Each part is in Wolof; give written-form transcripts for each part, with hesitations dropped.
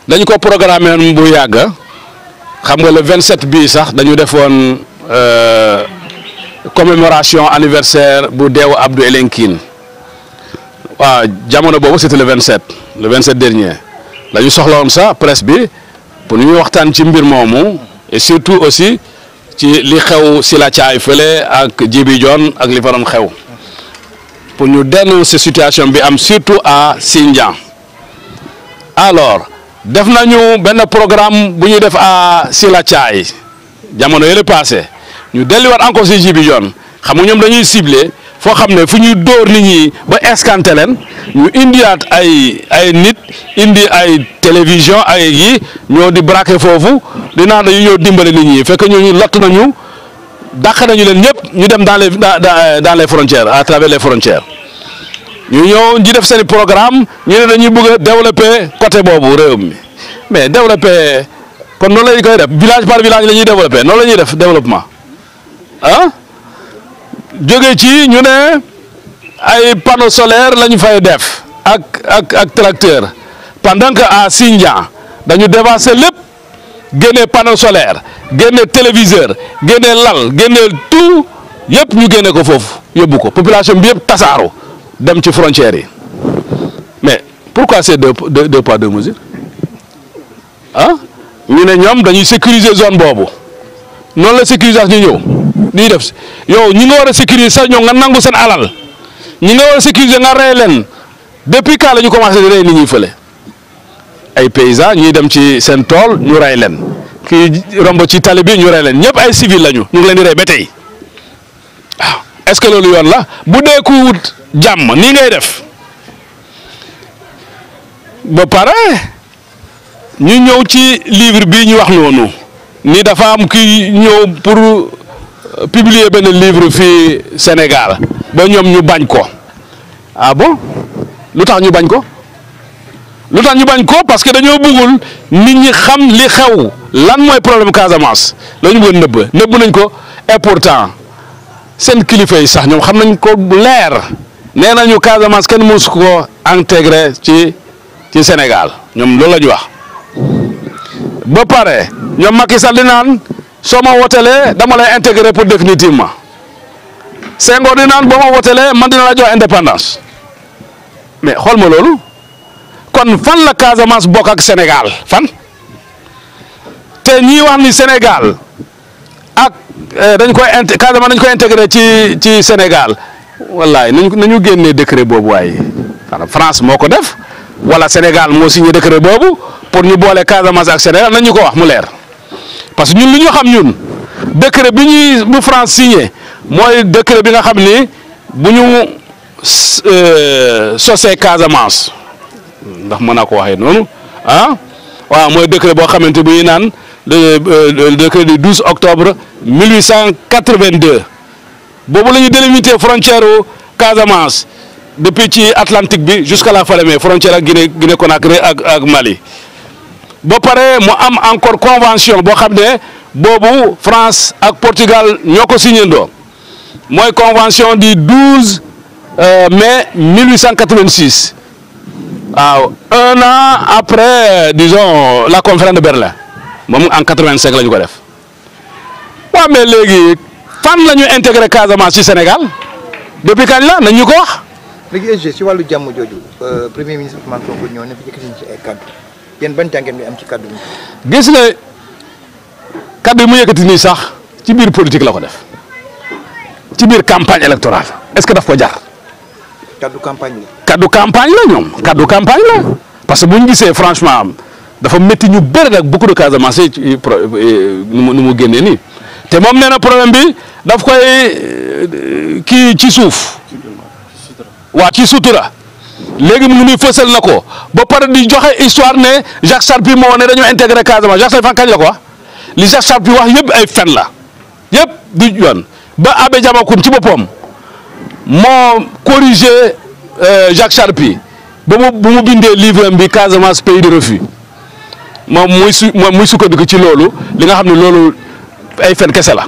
dañu ko programmé bu yàgg xam nga le 27 bii sax dañu defoon commémoration anniversaire bu deewu Abdou Elinkine waaw jamono boobu c'était le 27 dernier la ñu soxla woon sax presse bi pour ñu waxtaan ci mbir moomu et surtout aussi ci li xew si la caay fële ak Djibi Dione ak li fa doon xew pour ñu dénoncer situation bi am surtout à Sindian. Alors def nañu benn programme bu ñuy def à Sila Thiaye jamono yële passé ñu delluwaat encore si Djibi Dione xam nga ñoom dañuy ciblé foo xam ne fu ñuy dóor nit ñi ba escanté leen ñu indiwaat ay nit indi ay télévision ay yi ñoo di braqué foofu dinaa dañu ñëw dimbale nit ñi fekk ñooñu lott nañu dàq nañu leen ñëpp ñu dem dans les frontières à travers les frontières ñu ñëw di def seen programme ñu ne dañuy bëgg a développer côté boobu réew mi mais développer kon noonu la ñu koy def village par village la ñuy développer noonu la ñuy def développement ah jóge ci ñu ne ay panneaux solaires la ñu fay def ak tracteur pendant que à Sindian dañu dévancé lépp génne panneau solaire génne téléviseur génne lal génne tout yëpp ñu génne ko foofu yóbbu ko population bi yëpp tasaaru dem ci frontières yi mais pourquoi c'est deux poids deux mesures ah ñu ne ñoom dañuy sécuriser zone boobu noonu la sécurisation ñu ñëw ñuy def yow ñi nga war a sécuriser sax ñoom nga nangu seen alal ñi nga war a sécuriser nga rey leen depuis quand la ñu commencé di rey nit ñi fële ay paysans ñuy dem ci seen tool ñu rey leen kii romb ci tali bi ñu rey leen ñëpp ay civil lañu ñu ngi leen di rey ba tey waaw est-ce que loolu yoon la bu dee ku wut jàmm nii ngay def ba pare ñu ñëw ci livre bi ñu wax noonu ni dafa am ki ñëw pour publier benn livre fii Sénégal ba ñoom ñu bañ ko ah bon lu tax ñu bañ ko parce que dañoo bëggul nit ñi xam li xew lan mooy problème Casamance la ñu bëgg nëbb nañ ko et pourtant seen kilifa yi sax ñoom xam nañ ko bu leer nee nañu Casamance kenn mësu ko intégré ci Sénégal ñoom loolu la ñu wax ba pare ñoom Macky Sall di naan soo ma wotelee dama lay intégré pour définitivement Senghor di naan boo ma wotelee man dina la jox indépendance mais xool ma loolu kon fan la Casamance bokk ak Sénégal fan te ñii wax ni Sénégal ak Casamance dañ koy intégré ci Sénégal wallaay nañu génnee décret boobu waaye France moo ko def wala Sénégal moo signé décret boobu pour ñu boole Casamance ak Sénégal nañu ko wax mu leer parce que ñun lu ñu xam ñun décret bu France signé mooy décret bi nga xam ni bu ñu sosee Casamance ndax mën naa ko waxee noonu ah waaw mooy décret boo xamante bu ñuy naan décret du 12 octobre 1882 boobu la ñu délimité frontière u Casamance depuis ci Atlantique bi jusqu'à la Falémé frontière ak Guinée Conakry ak Mali ba pare mu am encore convention boo xam ne boobu France ak Portugal ñoo ko signé ndoo mooy convention du 12 mai 1886 waaw un an après disons la conférence de Berlin moom en 85 la ñu ko def waaw mais léegi fan la ñu intégré Casamance ci Sénégal depuis kañ la nañ ñu ko wax. léegi SG ci wàllu jàmm jooju premier ministre Ousmane Sonko ñëw ne fi yëkkati nañ ci ay kaddu yéen ban jàngeen bi am ci kaddu bi. gis nga kaddu yi mu yëkkati nii sax ci biir politique la ko def ci biir campagne électorale est-ce que daf ko jar. kaddu campagne la. kaddu campagne la ñoom kaddu campagne la parce que bu ñu gisee franchement dafa métti ñu bëri nag beaucoup de Casamance ci nu mu génnee nii te moom nee na problème bi daf koy kii ci suuf. waa ci sutura léegi mu ngi nuy fësal na ko ba pare di joxe histoire ne Jacques Charpie moo ne dañoo intégré Casamance Jacques Charpie fan kañ la ko wax li Jacques Charpie wax yëpp ay fen la yëpp du yoon ba Abbé Diamacoune ci boppam moo corrigé Jacques Charpie ba mu bindee livre bi Casamance pays de refus moom muy sukkandiku ci loolu li nga xam ne loolu ay fen kese la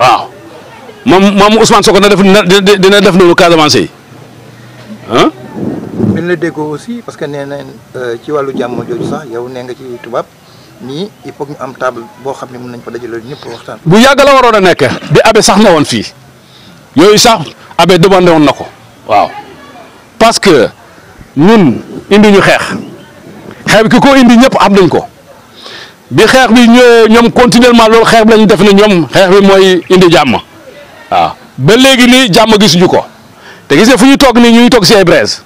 waaw moom Ousmane Sonko dina def noonu Casamance yi ah dañ la déggoo aussi parce que nee nañ ci wàllu jàmm jooju sax yow nee nga ci tubaab nii il faut ñu am table boo xam ne mën nañ fa dajale ñëpp waxtaan. bu yàgg la waroon a nekk di abe sax na woon fii yooyu sax abe demandé woon na ko waaw parce que ñun indi ñu xeex bi ki ko indi ñëpp am nañ ko bi xeex bi ñëwee ñoom continuellement loolu xeex bi lañu def ne ñoom xeex bi mooy indi jàmm waaw ba léegi nii jàmm gisuñu ko te gis nga fu ñu toog nii ñu ngi toog si ay braise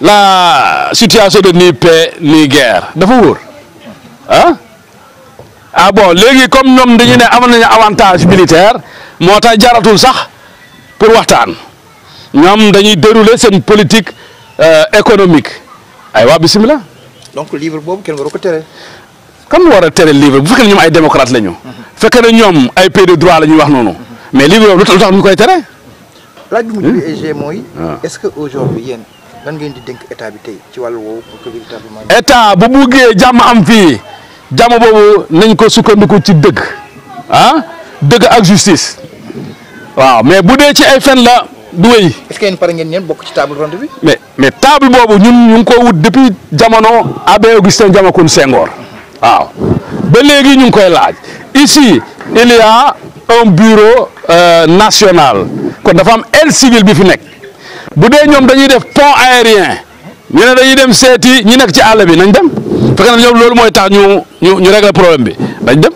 la situation de ni paix ni guerre dafa wóor bon léegi comme ñoom dañu ne amoon nañu avantage militaire moo tax jaratul sax pour waxtaan ñoom dañuy dérouler seen politique économique ay waa bisimilah. donc livre boobu kenn waru ko tere. kan war a tere livre bu fekkee ne ñoom ay démocrate la ñu. fekkee ne ñoom ay pays de droit la ñuy wax noonu. mais livre boobu lu tax ñu koy tere. laaj bi mu jógee mooy. est-ce que aujourd'hui yéen lan ngeen di dénk état bi tey ci wàllu woowu pour que véritablement. état bu buggee jàmm am fii jàmm boobu nañ ko sukkandiku ci dëgg dëgg ak justice waaw mais bu dee ci ay fen la du wéy. est-ce que yéen pare ngeen ñeen bokk ci table ronde bi. mais table boobu ñun ñu ngi ko wut depuis jamono Abbé Augustin Diamacoune Senghor waaw ba léegi ñu ngi koy laaj ici il y a un bureau national kon dafa am aile civile bi fi nekk bu dee ñoom dañuy def pont aérien ñu ne dañuy dem seeti ñi nekk ci àll bi nañ dem fekk na ñoom loolu mooy tax ñu régler problème bi nañ dem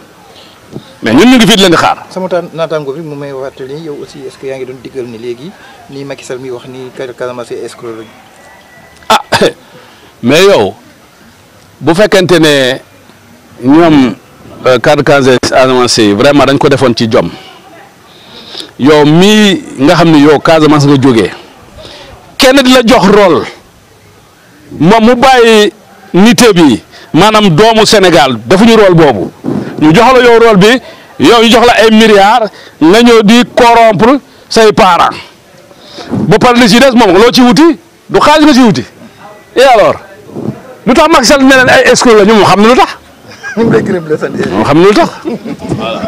mais ñun ñu ngi fii di leen di xaar. sama naataango bi mu may waxtali yow aussi est-ce que yaa ngi doon diggal ni léegi nii Macky Sall mi wax ni Casamance escroc lañu. mais yow bu fekkente ne ñoom Casamance yi vraiment dañ ko defoon ci jom yow mii nga xam ne yow Casamance nga jógee kenn di la jox rôle moom mu bàyyi nité bi maanaam doomu Sénégal defuñu rôle boobu ñu jox la yow rôle bi yow ñu jox la ay milliards nga ñëw di corrompre say parents ba pare li ci des moom loo ci wuti du xaalis nga ci wuti et alors lu tax Macky Sall ne leen ay escroc la ñu xam ne lu tax. ñu ngi lay gërëm di la sant. xam ne lu tax voilà.